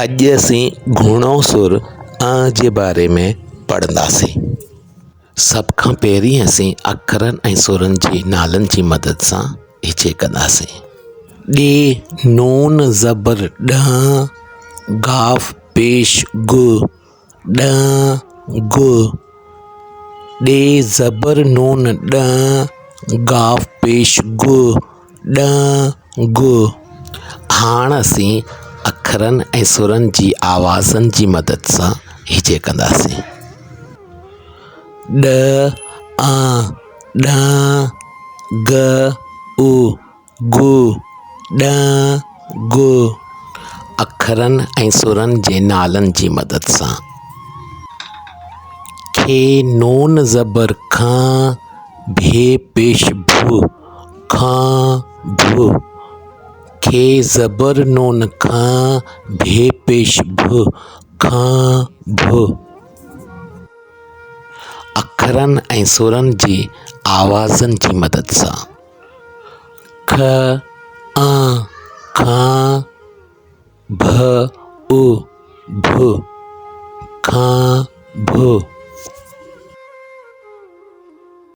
اڄ اسين گهڻو سر ا جي باري ۾ پڙهنداسين. سڀ کان پهرين اسين اکرن ۽ سرن جي نالن جي مدد سان هجي ڪنداسين. ڏي نون زبر ڏ، گاف پيش گ، ڏ گ، ڏي زبر نون ڏ، گاف پيش گ، ڏ گ. هاڻ اسين اکرن ۽ سرن جي آوازن جي مدد سان هجي ڪنداسين. ڏ ا ڏ گ ا گ ڏ گ. اکرن ۽ سرن جي نالن جي مدد سان. کي نون زبر کان، ڀي پيش ڀ، کان ڀ. کي زبر نون کان، ڀي پيش ڀ، کان ڀ. اکرن ۽ سرن جي آوازن جي مدد سان. ک ا کان، ڀ ا ڀ، کان ڀ.